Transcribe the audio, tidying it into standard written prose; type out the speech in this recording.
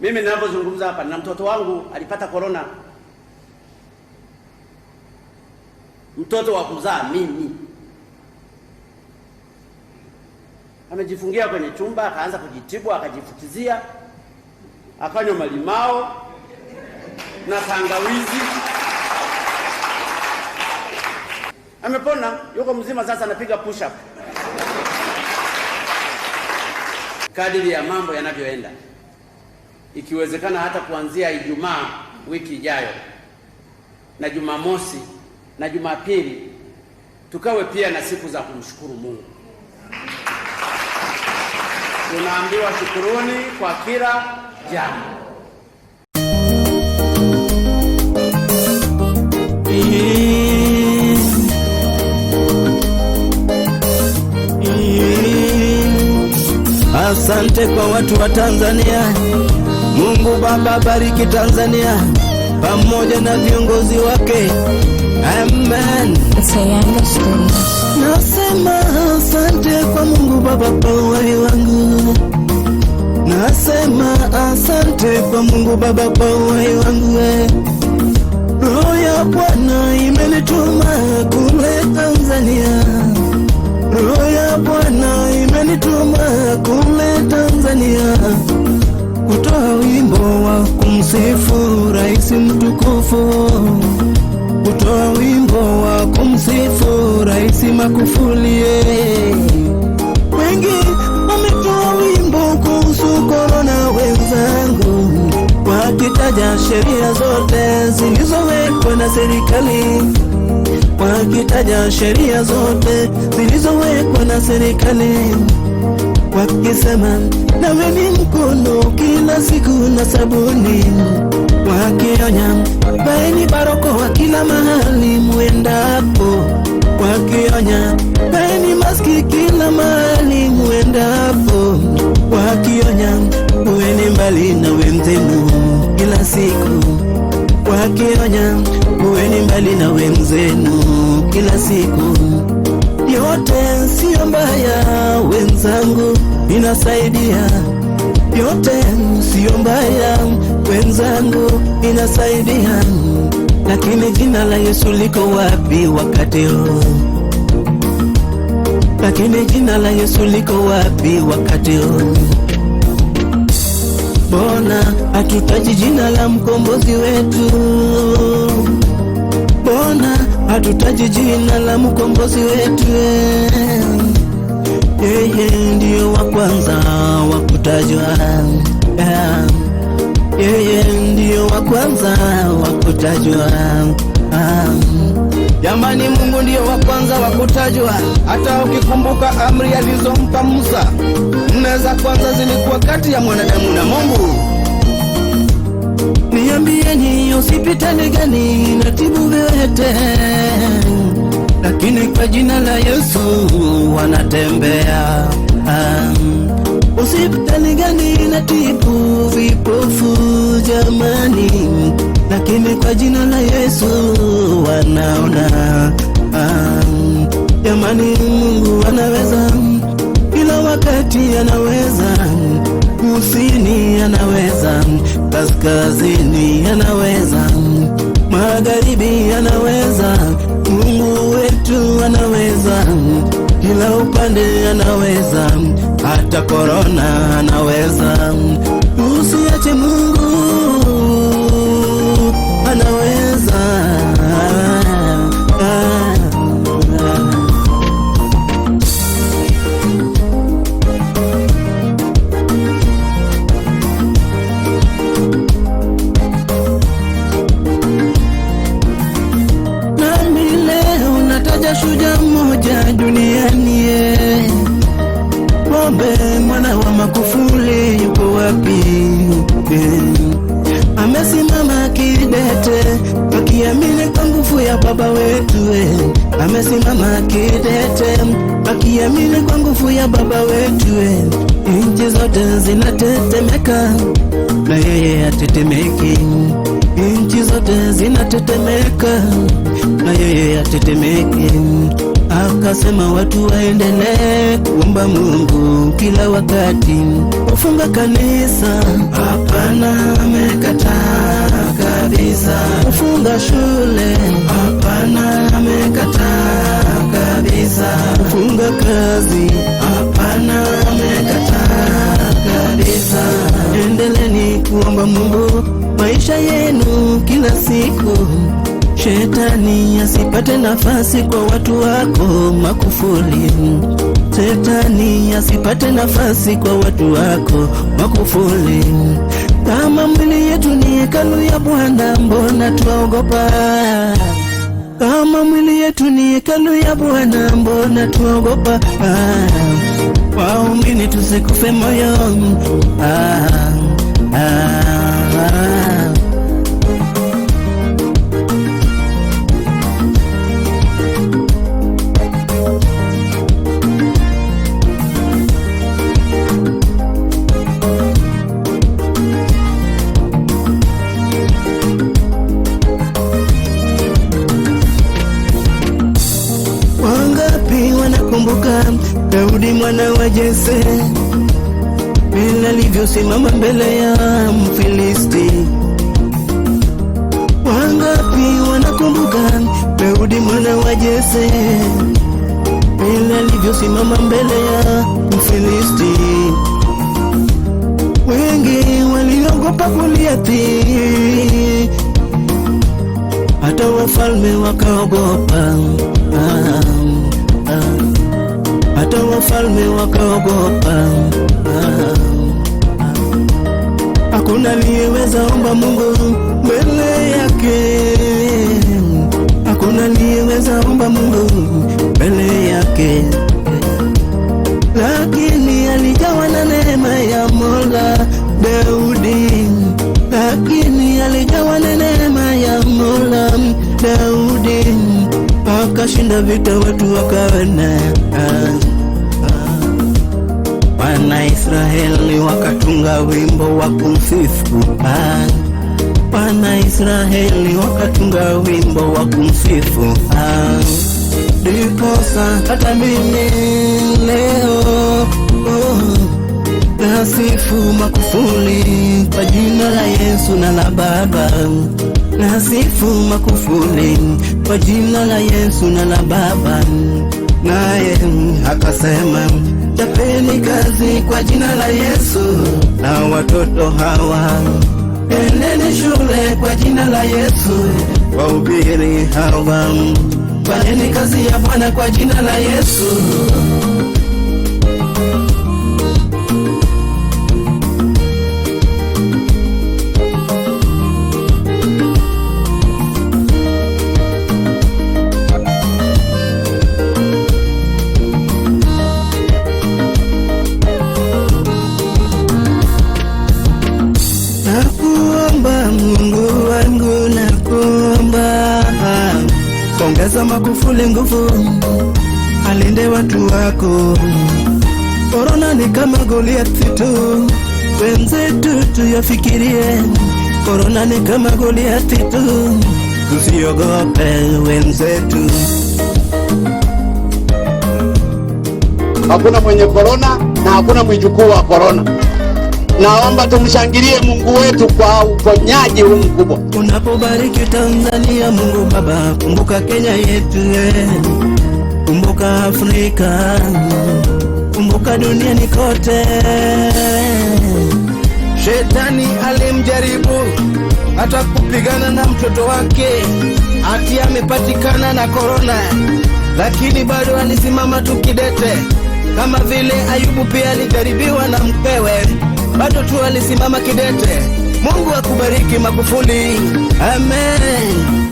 Mimi ninapozungumza hapa na mtoto wangu alipata korona, mtoto wa kuzaa mimi, amejifungia kwenye chumba, akaanza kujitibu, akajifukizia, akanywa malimao na tangawizi, amepona, yuko mzima sasa, anapiga push up. Kadiri ya mambo yanavyoenda, ikiwezekana hata kuanzia Ijumaa wiki ijayo na Jumamosi na Jumapili tukawe pia na siku za kumshukuru Mungu. Tunaambiwa shukuruni kwa kila jambo. Asante kwa watu wa Tanzania. Mungu Baba bariki Tanzania pamoja na viongozi wake. Amen. It's a Yanga Studios. Nasema asante kwa Mungu Baba kwa uhai wangu. Nasema asante kwa Mungu Baba kwa uhai wangu. Roho ya Bwana imenituma kule Tanzania. Roho ya Bwana imenituma kule Tanzania kutoa wimbo wa kumsifu Rais mtukufu, kutoa wimbo wa kumsifu Rais Magufuli. Wengi wametoa wimbo kuhusu korona, wenzangu, wakitaja sheria zote zilizowekwa na serikali, wakitaja sheria zote zilizowekwa na serikali, wakisema naweni mkono kila siku na sabuni, wakionya vaeni barakoa kila mahali muendapo, wakionya vaeni maski kila mahali muendapo, wakionya kuweni mbali na wenzenu kila siku, wakionya kuweni mbali na wenzenu kila siku. Yote siyo mbaya wenzangu, inasaidia. Yote siyo mbaya wenzangu, inasaidia. Lakini jina la Yesu liko wapi wakati huu? Lakini jina la Yesu liko wapi wakati huu? Mbona hatutaji jina la mkombozi wetu? Mbona hatutaji jina la mkombozi wetu? Yeye ndiyo wa kwanza wa kutajwa. Yeye ndiyo wa kwanza wa kutajwa. Jamani, Mungu ndiyo wa kwanza wa kutajwa. Hata ukikumbuka amri alizompa Musa, nne za kwanza zilikuwa kati ya mwanadamu na Mungu. Niambieni, hospitali gani inatibu viwete? Lakini kwa jina la Yesu wanatembea. Hospitali gani inatibu vipofu jamani? Lakini kwa jina la Yesu wanaona. Jamani, Mungu anaweza kila wakati, anaweza kusini, anaweza kaskazini, anaweza magharibi, anaweza. Mungu wetu anaweza kila upande, anaweza hata korona anaweza. Usiache Mungu anaweza. Nami leo nataja shujaa mmoja duniani, Pombe mwana wa Magufuli yuko wapi? Amesimama kidete akiamini kwa nguvu ya baba wetu. Amesimama kidete akiamini kwa nguvu ya baba wetu. Nchi zote zinatetemeka na yeye hatetemeki. Nchi zote zinatetemeka na yeye hatetemeki. Akasema watu waendelee kuomba Mungu kila wakati. Kufunga kanisa hapana, Tunakuomba Mungu maisha yenu kila siku, shetani asipate nafasi kwa watu wako Magufuli. Shetani asipate nafasi kwa watu wako Magufuli. Kama mwili yetu ni hekalu ya Bwana, mbona twaogopa? Kama mwili yetu ni hekalu ya Bwana, mbona tuogopa? Waumini tusikufe moyo. Ah, ah, ah. Wangapi wanakumbuka Daudi mwana wa Jese vile alivyosimama mbele ya Mfilisti? Wangapi wanakumbuka Daudi mwana wa Jese vile alivyosimama mbele ya Mfilisti? Wengi waliogopa Goliathi, hata wafalme wakaogopa. Ah, ah. Hata wafalme wakaogopa. Ah, ah. Hakuna aliyeweza omba Mungu mbele yake, hakuna aliyeweza omba Mungu mbele yake, lakini alijawa na neema ya Mola Daudi, lakini alijawa na neema ya Mola Daudi, akashinda vita, watu wakaona. Ah, ah. Wana Israeli wakatunga wimbo wa kumsifu. Ah, Wana Israeli wakatunga wimbo wa kumsifu. Ah, ndiposa hata mimi leo, oh, nasifu Magufuli kwa jina la Yesu na la Baba. Nasifu Magufuli kwa jina la Yesu na la Baba. Naye akasema, chapeni kazi kwa jina la Yesu na watoto hawa, endeni shule kwa jina la Yesu, wahubiri hawa, fanyeni kazi ya Bwana kwa jina la Yesu. Nakuomba Mungu wangu, nakuomba ongeza Magufuli nguvu, alinde watu wako. Korona ni kama Goliathi tu, wenzetu tuyafikirie. Korona ni kama Goliathi tu, tusiogope wenzetu. Hakuna mwenye korona na hakuna mwijukuu wa korona. Naomba tumshangilie Mungu wetu kwa uponyaji huu mkubwa. Unapobariki Tanzania, Mungu Baba, kumbuka Kenya yetu, eh. Kumbuka Afrika, kumbuka duniani kote. Shetani alimjaribu hata kupigana na mtoto wake, ati amepatikana na korona, lakini bado alisimama tu kidete, kama vile Ayubu pia alijaribiwa na mkewe, bado tu alisimama kidete. Mungu akubariki Magufuli, amen.